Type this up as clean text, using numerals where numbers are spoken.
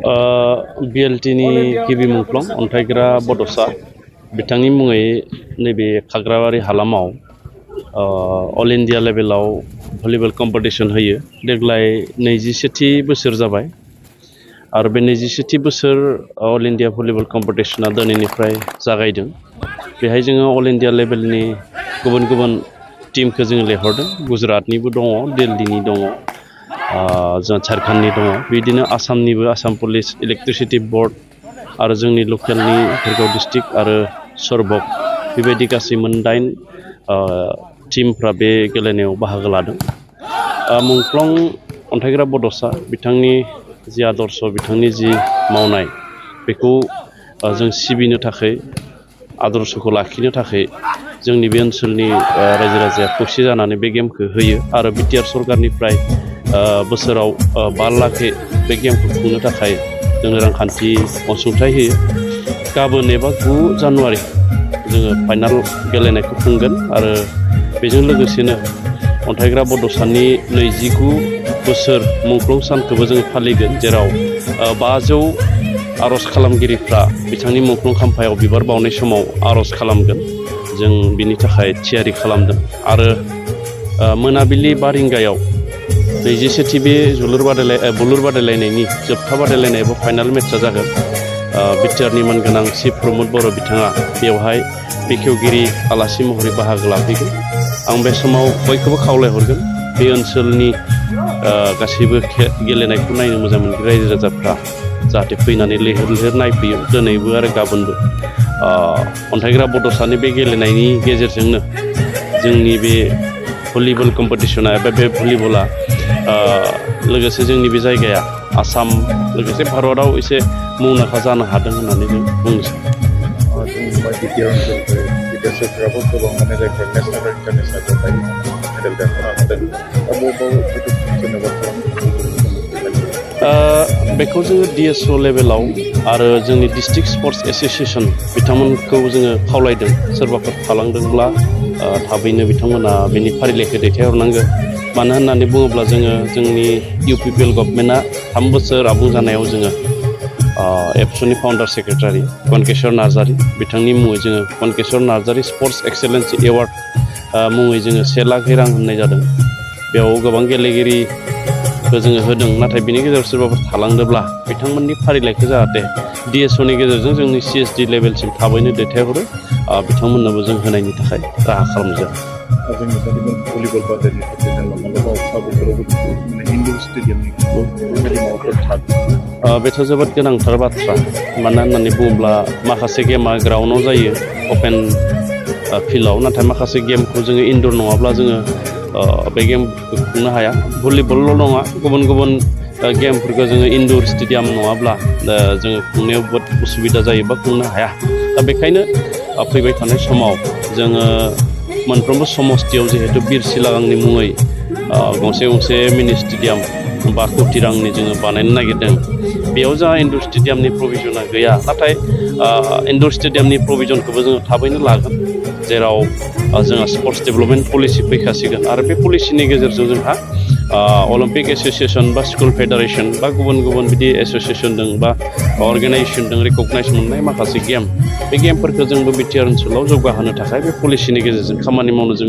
बिएलटिनि गिबि मुंख्लं अन्थाइग्रा बड'सआ बिथांनि मुङै नैबे खाग्राबारि हालामाव अल इन्डिया लेभेलाव भलिबल कम्पिटिशन होयो। देग्लाय 27थि बोसोर जाबाय आरो बे 27थि बोसोर अल इन्डिया भलिबल कम्पिटिशना दिनैनिफ्राय जागायदों। बेहाय जोङो अल इन्डिया लेभेलनि गुबुन गुबुन टीमखौ जोङो लेंहरदों। गुजरातनिबो दङ, दिल्लीनि दङ, जों झारखन्डनि दङ, बिदिनो आसामनिबो आसाम पुलिस, इलेक्ट्रिसिटि बोर्ड आरो जोंनि लकेलनि भेरगाव डिस्ट्रिक्ट आरो सरबक बेबायदि गासै 9 टीमफ्रा बे गेलेनायाव बाहागो लादों। मुंख्लं अन्थाइग्रा बड'सआ बिथांनि जि आदर्श, बिथांनि जि मावनाय बेखौ जों सिबिनो थाखाय, आदर्शखौ लाखिनो थाखाय जोंनि बे ओनसोलनि रायजो राजाया खौसे जानानै बे गेमखौ होयो आरो बिटिआर सरकारनिफ्राय बोसोराव 5 लाख बे गेमखौ खुंनो थाखाय जोंनो रांखान्थि अनसुंथाइ होयो। गाबोन एबा 9 जानुवारि जोङो फाइनाल गेलेनायखौ खुंगोन आरो बेजों लोगोसेनो अन्थाइग्रा बड'सानि 29 बोसोर मुंख्लं सानखौबो जोङो फालिगोन, जेराव 500 आर'ज खालामगिरिफ्रा बिथांनि मुंख्लं खाम्फायाव बिबार बावनाय समाव आर'ज खालामगोन। जों बिनि थाखाय थियारि खालामदों आरो मोनाबिलि 5 रिंगायाव 21थि बे बुलुर बादायलायनायनि जोबथा बादायलायनाय एबा फाइनाल मेचआ जागोन। बिटिआरनि मानगोनां चिफ प्रमद बर' बिथाङा बेवहाय बेखेवगिरि आलासि महरै बाहागो लाफैगोन। आं बे समाव बयखौबो खावलायहरगोन, बे ओनसोलनि गासैबो गेलेनायखौ नायनो मोजां मोनग्रा रायजो राजाफ्रा जाहाथे फैनानै लैहोर लैहोर नायफैयो, दिनैबो आरो गाबोनबो। अन्थाइग्रा बड'सानि बे गेलेनायनि गेजेरजोंनो जोंनि बे भलिबल कम्पिटिशना एबा बे भलिबला लोगोसे जोंनि बे जायगाया आसाम लोगोसे भारतआव एसे मुंदांखा जानो हादों होननानै जों बुंनो सानो। बेखौ जोङो डिएसअ लेभेलाव आरो जोंनि डिस्ट्रिक्ट स्पर्ट्स एस'सिएसन बिथांमोनखौ जोङो खावलायदों, सोरबाफोर थालांदोंब्ला थाबैनो बिथांमोना बेनि फारिलाइखौ दैथायहरनांगोन। मानो होननानै बुङोब्ला जोङो जोंनि इउपिपिएल गभर्नमेन्टआ 3 बोसोर आबुं जानायाव जोङो एबसुनि फाउन्डार सेक्रेटारि कनकेश्वर नार्जारि बिथांनि मुङै जोङो कनकेश्वर नार्जारि स्पर्ट्स एक्सेलेन्सि एवार्ड मुङै जोङो 1 लाख रां होनाय जादों। बेयाव गोबां गेलेगिरिखौ जोङो होदों, नाथाय बिनि गेजेराव सोरबाफोर थालांदोंब्ला बिथांमोननि फारिलाइखौ जाहाथे डिएसअनि गेजेरजों जोंनि सिएसडि लेभेलसिम थाबैनो दैथायहरो, बिथांमोननोबो जों होनायनि थाखाय राहा खालामनाय जादों। बेथ' जोबोद गोनांथार बाथ्रा। मानो होननानै बुङोब्ला माखासे गेमा ग्राउन्डआव जायो, अपेन फिल्डआव, नाथाय माखासे गेमखौ जोङो इनडर नङाब्ला जोङो बे गेमखौ खुंनो हाया। भलिबलल' नङा, गुबुन गुबुन गेमफोरखौ जोङो इनडर स्टेडियाम नङाब्ला जोङो खुंनायाव बहुद उसुबिदा जायो बा खुंनो हाया। दा बेखायनो फैबाय थानाय समाव जोङो मोनफ्रोमबो समस्थियाव जिहेतु बिर सिलागांनि मुङै गंसे मिनि स्टेडियाम 5 कोटि रांनि जोङो बानायनो नागिरदों। बेयाव जोंहा इनडर स्टेडियामनि प्रभिजना गैया, नाथाय इनडर स्टेडियामनि प्रभिजनखौबो जोङो थाबैनो लागोन, जेराव जोंहा स्पर्ट्स डेभेलपमेन्ट पलिसि फैखासिगोन आरो बे पलिसिनि गेजेरजों जोंहा अलिम्पिक एस'सिएसन बा स्कुल फेडारेसन बा गुबुन गुबुन बिदि एस'सिएसन दं बा अर्गेनाइजेसन दं रिकगनाइज मोननाय माखासे गेम, बे गेमफोरखौ जोंबो बिटिआर ओनसोलाव जौगाहोनो थाखाय बे पलिसिनि गेजेरजों खामानि मावनो जोङो